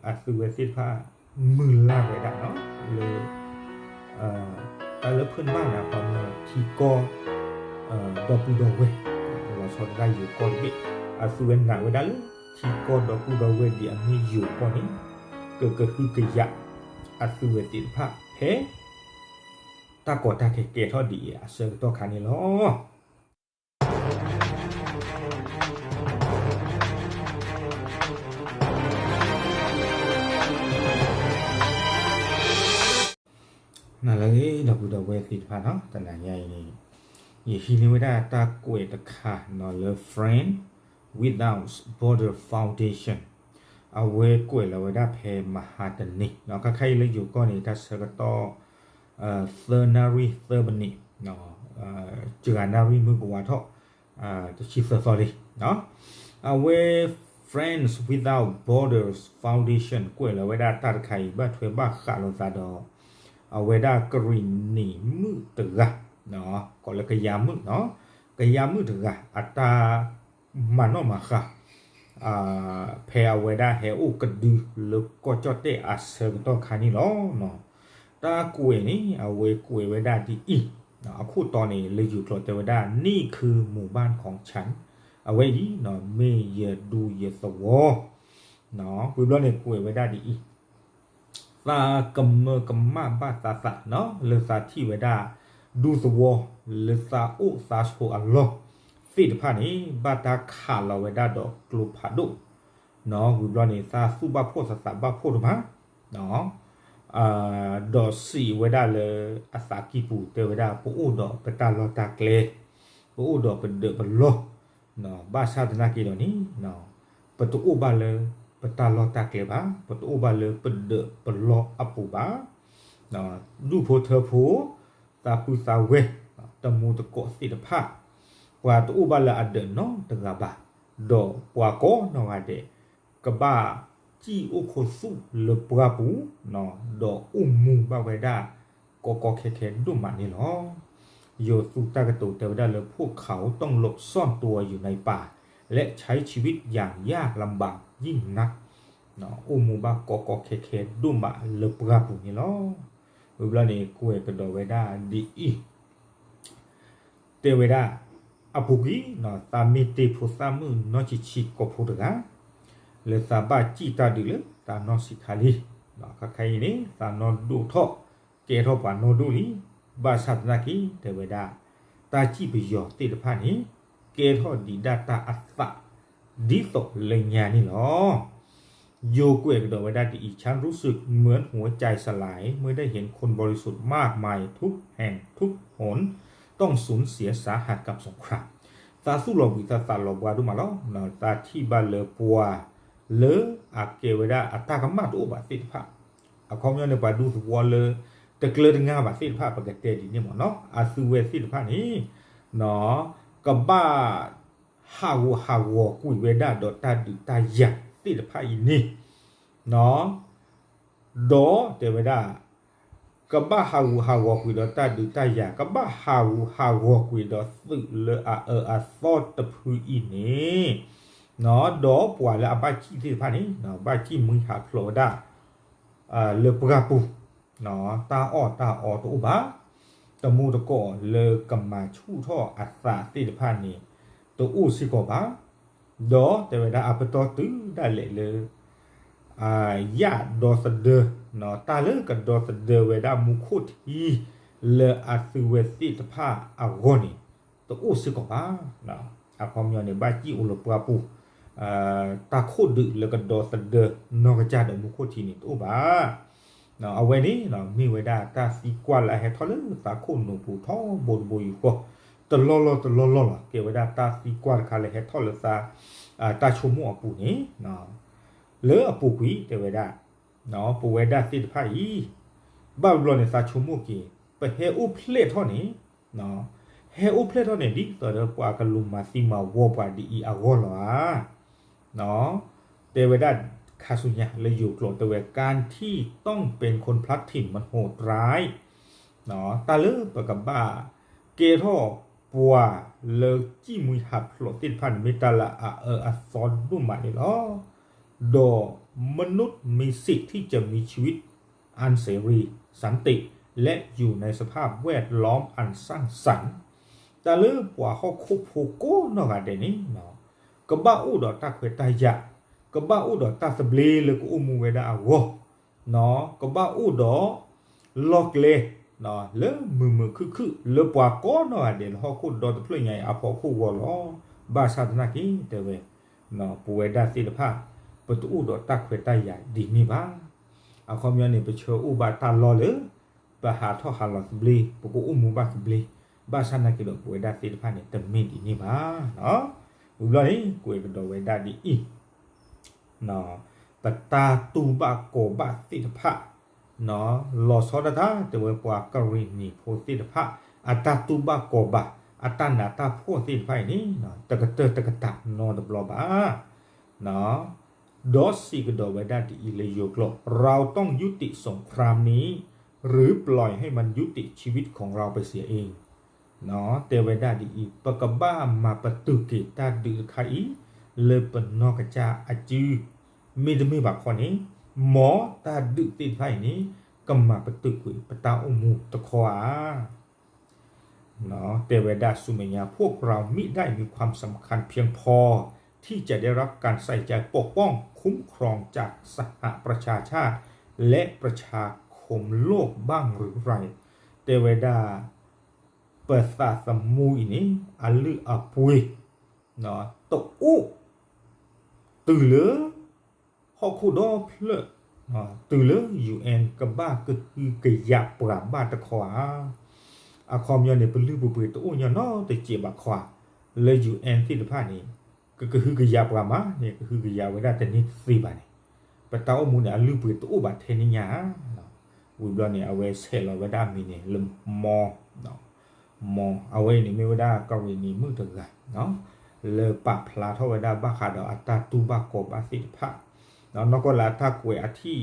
အသုဝဲသ့ၣ်တဖၣ် မုၢ်လၢ်ဝဲဒၣ်နီၤ လၢ တၢ်လၢဖုၣ်နၢ်ဘၣ်န့ၣ် အခီပညီ ထံကီၢ် ဒီပုၢ်ဒီဝဲၢ် လီၤဆီဒၣ်တၢ်ယိၤကီၢ်တဘ့ၣ် အသုဝဲနာ်ဝဲဒၣ်လၢ ထံကီၢ်ဒီပုၢ်ဒီဝဲၢ်ဒ်အမ့ၢ်ယိၤကီၢ်န့ၣ် ကကဟုကယာ် အသုဝဲသ့ၣ်တဖၣ်ဖဲ တၢ်ကီတၢ်ခဲကဲထီၣ်ဒ်အံၤအဆၢကတီၢ်ခါန့ၣ်လီၤ. နလၢအဂ့ၤ ဒီပုၢ်ဒီဝဲၢ်သ့ၣ်တဖၣ်နီၤ တနၤညါအံၤန့ၣ် ယဟံးန့ၢ်ဝဲဒၣ်တၢ်ကွဲးတခါနီၤလၢ Friends Without Borders Foundation အဝဲကွဲးလီၤဝဲဒၣ်ဖဲမဟါတနံၤနီၤ ခါခါအံၤလၢယိၤကီၢ်န့ၣ် တၢ်ဆၢကတီၢ် သၢနၣ်ရံၣ်သၢမံးနံး စှၤနၣ်ရံၣ်မုၢ်ကဝါထီၣ် တဆံသၢသီလံ အဝဲ Friends Without Borders Foundation ကွဲးလီၤဝဲဒၣ်တၢ်တခါအံၤ ဘၣ်ထွဲဘၣ်ဃးလိာ်သးဒီး အဝဲဒၣ်ကရံၣ်နံၤမုၣ်တဂၤ ကိးလၢကယၤမုၣ်နီၤ ကယၤမုၣ်တဂၤ အတၢ်မၤနီၣ်မၤဃါ ဖဲအဝဲဒၣ်ဟဲအိၣ်ကဒုလၢကီၢ်ကၠီၣ်တဲၣ်အဆၢကတီၢ်ခါန့ၣ်လီၤ. တၢ်ကွဲးန့ၣ် အဝဲကွဲးဝဲဒၣ်ဒ်အံၤ, အခိၣ်တီန့ၣ် လၢယိၤကျိာ်တဲဝဲဒၣ် นี่คือหมู่บ้านของฉัน အဝဲအံၤ မ့ၢ်ယဒူယသဝီ ဝံၤဘျီန့ၣ် ကွဲးဝဲဒၣ်ဒ်အံၤ, သးကမၢကမၣ်ဘၣ်သးသး လၢသးထံၣ်ဝဲဒၣ် ဒူသဝီ လၢသးအိၣ်သးဆိးအလီၢ်သ့ၣ်တဖၣ်န့ၣ် ဘၣ်တၢ်ခးလီၤဝဲဒၣ်ဒီးကျိဖးဒိၣ်, ဝံၤဘျီန့ၣ် သးသူၣ်ဘၣ်ဖှီၣ်သးသးဘၣ်ဖှီၣ်တမး ဒီးစံးဝဲဒၣ်လၢအသးကံၢ်ပူၤ တဲဝဲဒၣ် ပအိၣ်ဒီးပတၢ်လီၢ်တၢ်ကျဲ, ပအိၣ်ဒီးပဒၢးပလီၢ်, ဘၣ်ဆၣ်သနာ်က့ဒီးန့ၣ် ပတအိၣ်ဘၣ်လၢပတၢ်လီၢ်တၢ်ကျဲဘၣ်, ပတအိၣ်ဘၣ်လၢပဒၢးပလီၢ်အပူၤဘၣ်. ဒူၣ်ဖိထၢဖိ, သးပုၢ်သးဝဲၢ်, တမူတကိးသ့ၣ်တဖၣ်, ပှၤတအိၣ်ဘၣ်လၢအဒၢးနီတဂၤဘၣ်, ဒီးပှၤကိးနီၢ်ဂၤဒဲး ကဘၣ်စံၣ်အိၣ်ခိးသူၣ်လၢပှၢ်ပူၤ, ဒီးအိၣ်မူဘၣ်ဝဲဒၣ် ကီကီခဲခဲဒိၣ်မးန့ၣ်လီၤ. ယိၤသူတၢ်ကတိၤတဲဝဲဒၣ်လၢ พวกเขาต้องหลบซ่อนตัวอยู่ในป่า และใช้ชีวิตอย่างยากลำบากยิ่งนัก အိၣ်မူဘၣ်ကီကီခဲခဲဒိၣ်မးလၢပှၢ်ပူၤန့ၣ်လီၤ. ဝံၤဘျီန့ၣ် ကွဲးကဒီးဝဲဒၣ်ဒ်အံၤ, တဲဝဲဒၣ်, အပူၤကွံာ် သးမ့ၢ်တ့ၢ်ဖိသၣ်မုၣ်နီၢ်ဆံးဆံးကိာ်ဖိတဂၤ, လၢသးဘၣ်စံၣ်တၢ်ဒုးလၢသးနီၢ်ဆံးခါလံ. ခါခဲအံၤန့ၣ် သးနီၢ်ဒိၣ်ထီၣ် ကဲထီၣ်ပှၤနီၢ်ဒိၣ်လံ. ဘၣ်ဆၣ်သနာ်က့ တဲဝဲဒၣ်, တၢ်စံၣ်ပယီၤသ့ၣ်တဖၣ်န့ၣ် ကဲထီၣ်ဒံးဒၣ်တၢ်အသး ဒ်သိးလၢညါန့ၣ်လီၤ. ယိၤကွဲးကဒီးဝဲဒၣ်ဒ်အံၤ, ฉันรู้สึกเหมือนหัวใจสลาย เมื่อได้เห็นคนบริสุทธิ์มากมายทุกแห่งทุกหนต้องสูญเสียสาหัสกับสงคราม သးသူၣ်လီၤဘှံးသးသးလီၤဘှါဒိၣ်မးလီၤ. သးထံၣ်ဘၣ်လၢပှၤ လၢအကဲဝဲဒၣ်အတၢ်ကမၣ်တအိၣ်ဘၣ်သ့ၣ်တဖၣ်, အခီပညီန့ၣ် ပှၤဒူသဝီလၢ တကျၢၤတငါဘၣ်သ့ၣ်တဖၣ် ပကတဲဒ်န့ၣ်မ့ၢ်နီၤ, အသုဝဲသ့ၣ်တဖၣ်န့ၣ် ကဘၣ် ဟးဂူာ်ဟးဂီၤကွံာ်ဝဲဒၣ်ဒီးတၢ်ဒုးတၢ်ယၤသ့ၣ်တဖၣ်အံၤန့ၣ် ဒီးတဲဝဲဒၣ် ကဘၣ်ဟးဂူာ်ဟးဂီၤကွံာ်ဒီးတၢ်ဒုးတၢ်ယၤ, ကဘၣ်ဟးဂူာ်ဟးဂီၤကွံာ်ဒီးသုးလၢအအၢအသီတဖုအံၤန့ၣ်, ဒီးပှၤလၢအဘၣ်စံၣ်သ့ၣ်တဖၣ်န့ၣ် ဘၣ်စံၣ်မှံဟးဖျိးဝဲဒၣ် လၢပှၢ်ပူၤ, တၢ်အီၣ်တၢ်အီတအိၣ်ဘၣ်, တမူတကိးလၢကမၤဆူၣ်ထီၣ်အသးသ့ၣ်တဖၣ်န့ၣ် တအိၣ်စ့ၢ်ကီးဘၣ်, ဒီးတဲဝဲဒၣ်အပတီၢ်တုၤဒၣ်လဲာ်လၢ ယၣ်ဒီသဒၢ, တၢ်လၢကဒီသဒၢဝဲဒၣ်မူခိၣ်ထံ လၢအသုဝဲသ့ၣ်တဖၣ်အဂီၢ်န့ၣ် တအိၣ်စ့ၢ်ကီးဘၣ်. အခီပညီန့ၣ် ဘၣ်စံၣ်အိၣ်လၢပှၢ်ပူၤ, တၢ်ခိၣ်ဒုးလၢကဒီသဒၢနီၢ်ကစၢ်ဒီးမူခိၣ်ထံန့ၣ်တအိၣ်ဘၣ်. အဝဲန့ၣ် မ့ၢ်ဝဲဒၣ်တၢ်သံကွၢ်လၢအဟဲထီၣ်လၢသးခိၣ်နူာ်ပူၤထီဘိတဘိယူၢ်ဃီ, တလီၢ်လီၢ်တလီၢ်လီၢ်လီၤ, ကဲဝဲဒၣ်တၢ်သံကွၢ်တခါလၢဟဲထီၣ်လၢသး တၢ်ဆိကမိၣ်အပူၤန့ၣ် လၢအပူၤကွံာ်တဲဝဲဒၣ် ပဝဲဒၣ်သ့ၣ်တဖၣ်အံၤ ဘၣ်ဘျီန့ၣ်သးဆိကမိၣ်က့ၤ ပဟဲအိၣ်ဖျဲၣ်ထီၣ်န့ၣ်, ဟဲအိၣ်ဖျဲၣ်ထီၣ်န့ၣ် ဒ်သိးဒီးပှၤကလူၤမၤသံမၤဝီပှၤဒ်အံၤအဂီၢ်လီၤဧါ. တဲဝဲဒၣ်ခါဆူညါလၢယိၤကျိာ်တဲဝဲ การที่ต้องเป็นคนพลัดถิ่นมันโหดร้าย တၢ်လၢပကဘၣ်ကဲထီၣ်ပှၤလၢစံၣ်မှံဟးဖျိးသ့ၣ်တဖၣ်န့ၣ် မ့ၢ်တၢ်လၢအအၢအသီဒိၣ်မးန့ၣ်လီၤ. ဒီး มนุษย์มีสิทธิ์ที่จะมีชีวิตอันเสรี สันติ และอยู่ในสภาพแวดล้อมอันสร้างสรรค์ တၢ်လၢပှၤဟီၣ်ခိၣ်ဖိကိးနီၢ်ဂၤဒဲးန့ၣ် ကဘၣ်အိၣ်ဒီးတၢ်ခွဲးတၢ်ယာ်, ကဘၣ်အိၣ်ဒီးတၢ်သဘျ့လၢကအိၣ်မူဝဲဒၣ်အဂီၢ်, ကဘၣ်အိၣ်ဒီး လီၢ်ကျဲ လၢမုာ်မုာ်ခုၣ်ခုၣ် လၢပှၤကိးနီၢ်ဂၤဒဲးလၢဟီၣ်ခိၣ်ဒီတဖျၢၣ်ညါအံၤအဖီခိၣ်အဂီၢ်လီၤ. ဘၣ်ဆၣ်သနာ်က့ တဲဝဲ ပဝဲဒၣ်သ့ၣ်တဖၣ် ပတအိၣ်ဒီးတၢ်ခွဲးတၢ်ယာ်ဒ်န့ၣ်ဘၣ်. အခီပညီန့ၣ် ပဆၢအိၣ်ဘၣ်တၢ်လီၢ်လၢ ပဟးထီၣ်ဟးလီၤသဘျ့, ပကအိၣ်မူဘၣ်သဘျ့, ဘၣ်ဆၣ်သနာ်က့ဒီး ပဝဲဒၣ်သ့ၣ်တဖၣ်န့ၣ် တမ့ၢ်ဒ်န့ၣ်ဘၣ်. ဝံၤဘျီန့ၣ် ကွဲးကဒီးဝဲဒၣ်ဒ်အံၤ ပတၢ်တူၢ်ဘၣ်ကီၤဘၣ်သ့ၣ်တဖၣ် လီၤဆီဒၣ်တၢ် တဲဝဲပှၤကရံၣ်နံၤဖိသ့ၣ်တဖၣ် အတၢ်တူၢ်ဘၣ်ကီၤဘၣ် အတၢ်နးတၢ်ဖှီၣ်သ့ၣ်တဖၣ်အံၤန့ၣ် တကတၢၢ်တကတၢၢ်နီတဘျီဘၣ်. ဒီးစံးကဒီးဝဲဒၣ်ဒ်အံၤလၢယိၤကျိာ် เราต้องยุติสงครามนี้ หรือปล่อยให้มันยุติชีวิตของเราไปเสียเอง တဲဝဲဒၣ်ဒ်အံၤ ပကဘၣ်မၤပတုာ်က့ၤတၢ်ဒုးတခါအံၤ လၢပနီၢ်ကစၢ်အစု မ့တမ့ၢ်ဘၣ်ခီန့ၣ် မ်တၢ်ဒုးသ့ၣ်တဖၣ်အံၤန့ၣ် ကမၤပတုာ်ကွံာ်ပတၢ်အိၣ်မူတခီဧါ. တဲဝဲဒၣ်ဆူမဲာ်ညါ พวกเรามิได้มีความสำคัญเพียงพอที่จะได้รับการใส่ใจปกป้องคุ้มครองจากสหประชาชาติและประชาคมโลกบ้างหรือไร တဲဝဲဒၣ် ပသးသမူအံၤန့ၣ် အလုၢ်အပှ့ၤ တအိၣ် တုၤလၢ ဟီၣ်ခိၣ်ဒီဖျၢၣ် တုၤလၢ ယူႇအၣ်အၣ် ကဘၣ်ကဟုကယာ်ပှၤဘၣ်တခီဧါ. အခီပညီန့ၣ် ပလုၢ်ပပှ့ၤတအိၣ်ညီနီတစဲးဘၣ်ခီဧါ. လၢ ယူႇအၣ်အၣ် သ့ၣ်တဖၣ်န့ၣ် ကကဟုကယာ်ပှၤမးန့ၣ် ကဟုကယာ်ဝဲဒၣ်တန့ၢ်တသ့ဘၣ်န့ၣ် ပတၢ်အိၣ်မူန့ၣ် အလုၢ်ပှ့ၤတအိၣ်ဘၣ်ထဲန့ၣ်ညါဧါ. ဝံၤဘျီန့ၣ် အဝဲဆဲးလီၤဝဲဒၣ်အမံၤန့ၣ်လၢ မီ မီ အဝဲအံၤန့ၣ် မ့ၢ်ဝဲဒၣ်ကရံၣ်နံၤမုၣ်တဂၤ လၢပာ်ဖျါထီၣ်ဝဲဒၣ်ဘၣ်ဃးဒီးအတၢ်တူၢ်ဘၣ်ကီၤဘၣ်သ့ၣ်တဖၣ် နီၢ်ကီၢ်လၢအတၢ်ကွဲးအထံၣ်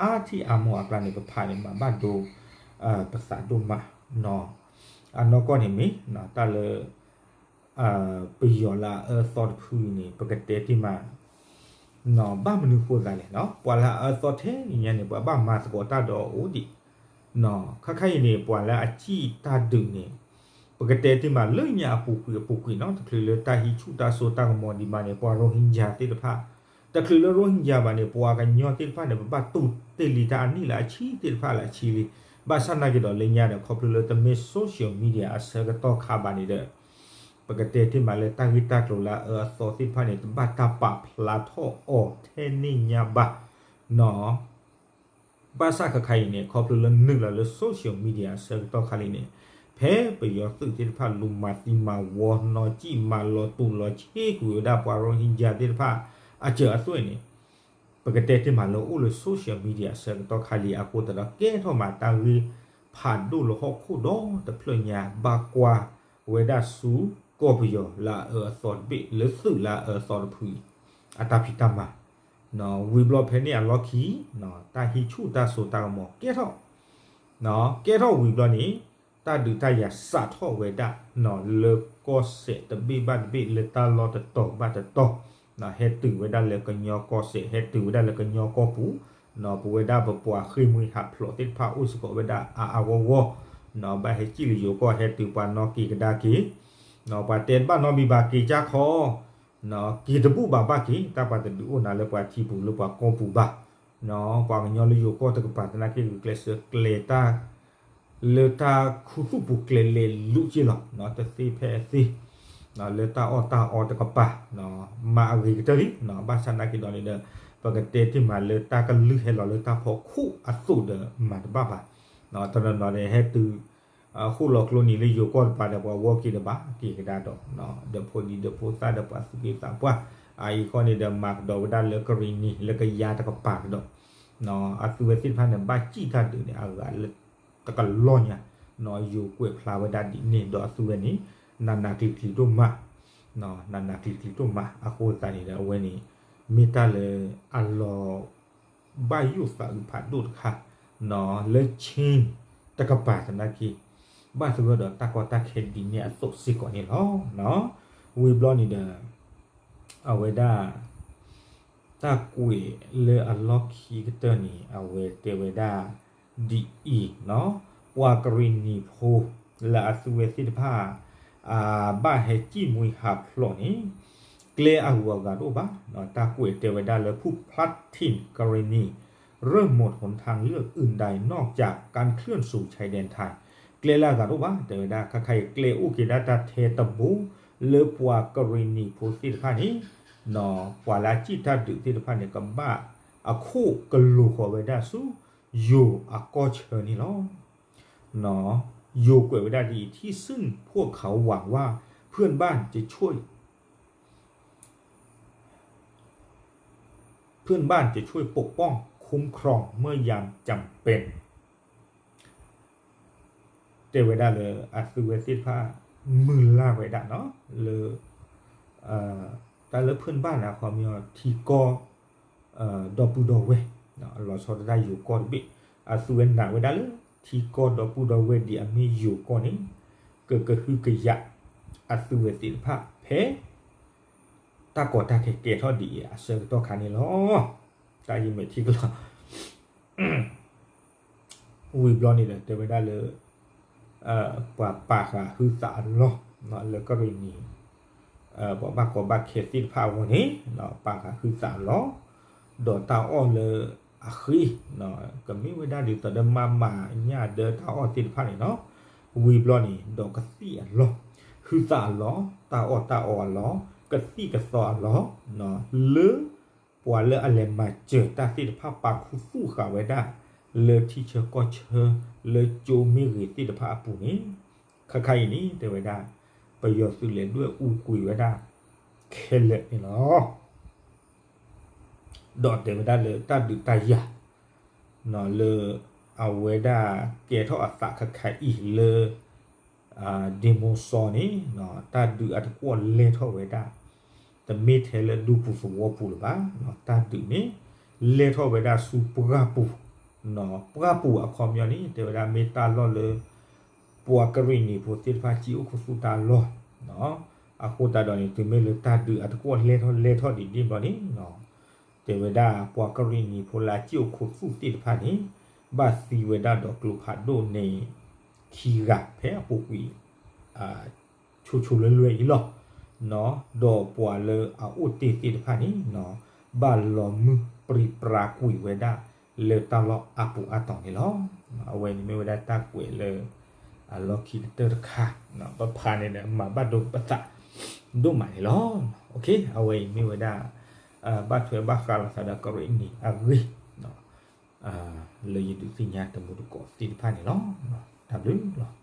အါထံၣ်အါမီၢ်အကျါန့ၣ် ပဖးန့ၣ် မၤဘၣ်ဒိ ပသးဒိၣ်မး အနီၢ်ကီၢ်န့ၣ်မ့ၢ် တၢ်လၢ ပယီၤလၢအအၢအသီတဖုအံၤန့ၣ် ပကတဲတ့ၢ်မး ဘၣ်မနုၤဃိသးလဲၣ် ပှၤလၢအအၢအသီထဲန့ၣ်ညါန့ၣ် ပှၤဘၣ်မၤသကိးတၢ်ဒီးအအိၣ်ဒံး ခါခါအံၤန့ၣ် ပှၤလၢအစံၣ်တၢ်ဒုးန့ၣ် ပကတဲတ့ၢ်မးလၢညါအပူၤကွံာ်အပူၤကွံာ်နီၤ တချုးလၢတၢ်ဟံးဆူၣ်တၢ်စိတၢ်ကမီၤဒံးဘၣ်န့ၣ် ပှၤရိဟ့ကၠၤသ့ၣ်တဖၣ် တချုးလၢရိဟ့ကၠၤဘၣ်န့ၣ် ပှၤကညီသ့ၣ်တဖၣ်န့ၣ် ပဘၣ်တူၢ်တ့ၢ်လံတၢ်အနံၣ်လၢအဆံသ့ၣ်တဖၣ်လၢအဆံလံ. ဘၣ်ဆၣ်သနာ်က့ဒီးလၢညါဒီး ခီဖျိလၢတမ့ၢ် social media အဆၢကတီၢ်ခါဘၣ်န့ၣ်ဒီး ပကတဲတ့ၢ်မးလၢတၢ်ဂ့ၢ်တၢ်ကျိၤလၢအအၢအသီသ့ၣ်တဖၣ်န့ၣ် တဘၣ်တၢ်ပာ်ဖျါထီၣ်အီၤထဲန့ၣ်ညါဘၣ်နီၤ ဘၣ်ဆၣ်ခဲခါအံၤန့ၣ် ခီဖျိလၢနုာ်လီၤလၢ social media အဆၢကတီၢ်ခါလံန့ၣ် ဖဲပယီၤသုးသ့ၣ်တဖၣ်လူၤမၤသံမၤဝီ နီၣ်စံၣ်မၤလီၤတူာ်လီၤဆ့ကွံာ်ဝဲဒၣ်ပှၤရိဟ့ကၠၤသ့ၣ်တဖၣ် အစၢၤအသွဲၣ်န့ၣ် ပကတဲတ့ၢ်မးလၢအိၣ်လၢ social media အဆၢကတီၢ်ခါလံအဃိသတးဒီး ကဲထီၣ်မးတၢ်ဂ့ၢ်ဖးဒိၣ်လၢဟီၣ်ခိၣ်ဒီတဖျၢၣ်ညါ ဘၣ်ကွၢ်ဝဲဒၣ်ဆူကီၢ်ပယီၤလၢအအၢအသီတဘ့ၣ် လၢသုးလၢအအၢအသီတဖုအံၤ အတၢ်ဖံးတၢ်မၤ ဝံၤဘျီဖဲန့ၣ်အလီၢ်ခံ တၢ်ဟံးဆူၣ်တၢ်စိတၢ်ကမီၤကဲထီၣ် ကဲထီၣ်ဝံၤဘျီန့ၣ် တၢ်ဒုးတၢ်ယၤစးထီၣ်ဝဲဒၣ်လၢကီၢ်စဲၣ်တဘ့ၣ်ဘၣ်တဘ့ၣ် လၢတၢ်လီၢ်တတီၤဘၣ်တတီၤ ဟဲတုၤဝဲဒၣ်လၢကညီကီၢ်စဲၣ် ဟဲတုၤဝဲဒၣ်လၢကညီကီၢ်ပူၤ ပဝဲဒၣ်ပပှၤဃ့ၢ်မှံဟးဖျိးသ့ၣ်တဖၣ်အိၣ်စ့ၢ်ကီးဝဲဒၣ်အါအါဂီၢ်ဂီၢ် ဘၣ်ဟဲစံၣ်လၢယိၤကီၢ် ဟဲတုၤပှၤနီၣ်က့ၤကဒါက့ၤ ပှၤတဲတဘၣ်နီတမံၤဘၣ် က့ၤကၢ်ခီ က့ၤတဘူၣ်ဘၣ်ဘၣ်က့ၤ တၢ်ပှၤတဒုးအိၣ်နၤလၢပှၤထံပူၤလၢပှၤကီၢ်ပူၤဘၣ် ပှၤကညီလၢယိၤကီၢ်တကပၤသနာ်က့ ဂုာ်ကျဲးစၢးကျဲၤတၢ် လၢတၢ်ခူသူၣ်ပူၤကျဲၤလဲၤလူၤက့ၤလီၤ တသ့ဖဲအသ့ လၢတၢ်အီၣ်တၢ်အီတကပၤ မၤအဂ့ၤကတၢၢ်လံ ဘၣ်ဆၣ်သနာ်က့ဒီးန့ၣ်ဒီး ပကတဲတ့ၢ်မးလၢတၢ်ကလုၢ်ဟဲလီၤလၢတၢ်ဖီခိၣ်အသိးဒီးမၤတဘၣ်ဘၣ် တနီၤနီၤန့ၣ် ဟဲတုၤ ဃိၣ်လီၤကျိနံၤလၢယိၤကီၢ်တပၤဒီး ပှၤဝီက့ၤတဘၣ်က့ၤကဒါဒီး ဒီးဖိဒံဒီးဖိသၣ်ဒီးပှၤသူၣ်က့သးပှၢ် အအံၤဃီန့ၣ်ဒီး မၤကဒီးဝဲဒၣ်လၢကရံၣ်နံၤလၢကယၤတကပၤကဒီး အသုဝဲသ့ၣ်တဖၣ်န့ၣ် ဘၣ်စံၣ်တၢ်ဒုးန့ၣ် အဂၤလၢတကလီၢ်ညါ ယိၤကွဲးဖျါဝဲဒၣ်ဒ်န့ၣ်ဒီးအသုဝဲန့ၣ် နးနးကျံၤကျံၤဒိၣ်မး နးနးကျံၤကျံၤဒိၣ်မး အဃိသတးန့ၣ်ဒီး အဝဲန့ၣ် မ့ၢ်တၢ်လၢအလီၤ ဘၣ်ယိၣ်သးအုးဖးဒိၣ်တခါ လၢ Chin တကပၤသနာ်က့ ဘၣ်သဂၢၢ်ဒီးတၢ်ကီတၢ်ခဲဒ်န့ၣ်အသိးစ့ၢ်ကီးန့ၣ်လီၤ. ဝံၤဘျီန့ၣ်ဒီး အဝဲဒၣ် တၢ်ကွဲးလၢအလီၢ်ခံကတၢၢ်န့ၣ် အဝဲတဲဝဲဒၣ်ဒ်အံၤ, ပှၤကရံၣ်နံၤဖိလၢအသုဝဲသ့ၣ်တဖၣ် အဘၣ်ဟဲစံၣ်မှံဟးဖျိးန့ၣ် ကျဲအဂုၤအဂၤတအိၣ်ဘၣ်. တၢ်ကွဲးတဲဝဲဒၣ်လၢ ผู้พลัดถิ่นกรณี เริ่มหมดหนทางเลือกอื่นใดนอกจากการเคลื่อนสู่ชายแดนไทย ကျဲလၢအဂၤတအိၣ်ဘၣ် တဲဝဲဒၣ် ခါခါအံၤ ကျဲအိၣ်က့ၤဒၣ်တၢ်ထဲတဘိ လၢပှၤကရံၣ်နံၤဖိသ့ၣ်တဖၣ်န့ၣ် ပှၤလၢအစံၣ်တၢ်ဒုးသ့ၣ်တဖၣ်န့ၣ် ကဘၣ်အခိၣ်ကလိၤဃီၤဝဲဒၣ်ဆူ ယိၤအကီၢ်ဆၢန့ၣ်လီၤ. ယိၤကွဲးဝဲဒၣ်ဒ်အံၤ ที่ซึ่งพวกเขาหวังว่าเพื่อนบ้านจะช่วย เพื่อนบ้านจะช่วยปกป้องคุ้มครองเมื่อยามจำเป็น တဲဝဲဒၣ်လၢအသုဝဲသ့ၣ်တဖၣ် မုၢ်လၢ်ဝဲဒၣ်နီၤ လၢ တၢ်လၢ เพื่อนบ้าน န့ၣ် အခီပညီ ထံကီၢ် ဒီပုၢ်ဒီဝဲၢ် လီၤဆီဒၣ်တၢ်ယိၤကီၢ်တဘ့ၣ် အသုဝဲနာ်ဝဲဒၣ်လၢ ထံကီၢ်ဒီပုၢ်ဒီဝဲၢ်ဒ်အမ့ၢ်ယိၤကီၢ်န့ၣ် ကကဟုကယာ် အသုဝဲသ့ၣ်တဖၣ်ဖဲ တၢ်ကီတၢ်ခဲကဲထီၣ်ဒ်အံၤအဆၢကတီၢ်ခါန့ၣ်လီၤ. တၢ်ယမဲာ်ထံကလီၤ ဝံၤဘျီန့ၣ်ဒီး တဲဝဲဒၣ်လၢ ပှၤပာ်ဃာ်ဟုသးအလီၢ် လၢကရံၣ်နံၤ ပှၤဘၣ်ကီဘၣ်ခဲသ့ၣ်တဖၣ်အဂီၢ်န့ၣ် ပာ်ဃာ်ဟုသးအလီၢ် ဒီးတၢ်အီၣ်လၢအဃ့ ကမ့ၢ်ဝဲဒၣ်ဒ်သိးဒီးမၤမၤညၣ်ဒၢတၢ်အီၣ်သ့ၣ်တဖၣ်န့ၣ်နီၤ ဝံၤဘျီန့ၣ် ဒီးကသံၣ်အလီၢ် ဟုသးအလီၢ် တၢ်အီၣ်တၢ်အီအလီၢ် ကသံၣ်ကသီအလီၢ် လၢ ပှၤလၢအလဲၤမၤစၢၤတၢ်သ့ၣ်တဖၣ်ပာ်ခူသူၣ်ဃာ်ဝဲဒၣ် လၢထံဆၢကီၢ်ဆၢ လၢကၠိမ့ၢ်ဂ့ၤသ့ၣ်တဖၣ်အပူၤန့ၣ် ခါခါအံၤန့ၣ် တဲဝဲဒၣ် ပယီၤသုးလဲၤဒွဲၣ်အူကွံာ်ဝဲဒၣ် ခဲလၢာ်န့ၣ်လီၤ. ဒီးတဲဝဲဒၣ်လၢတၢ်ဒုးတၢ်ယၤ လၢအဝဲဒၣ်ကဲထီၣ်အသးခါခါအံၤလၢ ဒ့မူစီန့ၣ် တၢ်ဒုးအတကွီၣ်လဲၤထီၣ်ဝဲဒၣ် တမ့ၢ်ထဲလၢဒူပူၤသဝီပူၤလၢၤဘၣ်, တၢ်ဒုးန့ၣ် လဲၤထီၣ်ဝဲဒၣ်ဆူပှၢ်ပူၤ, ပှၢ်ပူၤအခီပညီန့ၣ် တဲဝဲဒၣ်မ့ၢ်တၢ်လီၢ်လၢ ပှၤကရံၣ်နံၤဖိသ့ၣ်တဖၣ်စံၣ်အိၣ်ခိးသူၣ်တၢ်လီၢ်, အဃိသတးဒီးန့ၣ် တုၤမ့ၢ်လၢတၢ်ဒုးအတကွီၣ်လဲၤထီၣ်လဲၤထီၣ်ဒ်န့ၣ်ဘျီန့ၣ် တဲဝဲဒၣ်ပှၤကရံၣ်နံၤဖိလၢအစံၣ်အိၣ်ခိးသူၣ်သ့ၣ်တဖၣ်န့ၣ် ဘၣ်သံဝဲဒၣ်ဒီးကျိဖးဒိၣ်န့ၣ် ခံဂၤဖဲအပူၤကွံာ် ဆိဆိလၢလွဲၢ်အံၤလီၤ. ဒီးပှၤလၢအအိၣ်တ့ၢ်သ့ၣ်တဖၣ်န့ၣ် ဘၣ်လီၤမုၢ်ပြံပြါကွံာ်ဝဲဒၣ်လၢတၢ်လီၢ်အပူၤအါတီၤန့ၣ်လီၤ. အဝဲန့ၣ်မ့ၢ်ဝဲဒၣ်တၢ်ကွဲးလၢ အလီၢ်ခံကတၢၢ်တခါ, ပဖးန့ၣ်ဒီးမၤဘၣ်ဒိပသးဒိၣ်မးန့ၣ်လီၤ. အဝဲအံၤမ့ၢ်ဝဲဒၣ် ဘၣ်ထွဲဘၣ်ဃးလိာ်သးဒီးကရံၣ်နံၤအဂ့ၢ် လၢယဒုးသ့ၣ်ညါတမူတကိးသ့ၣ်တဖၣ်န့ၣ်လီၤ. တၢ်ဘျုးလီၤ.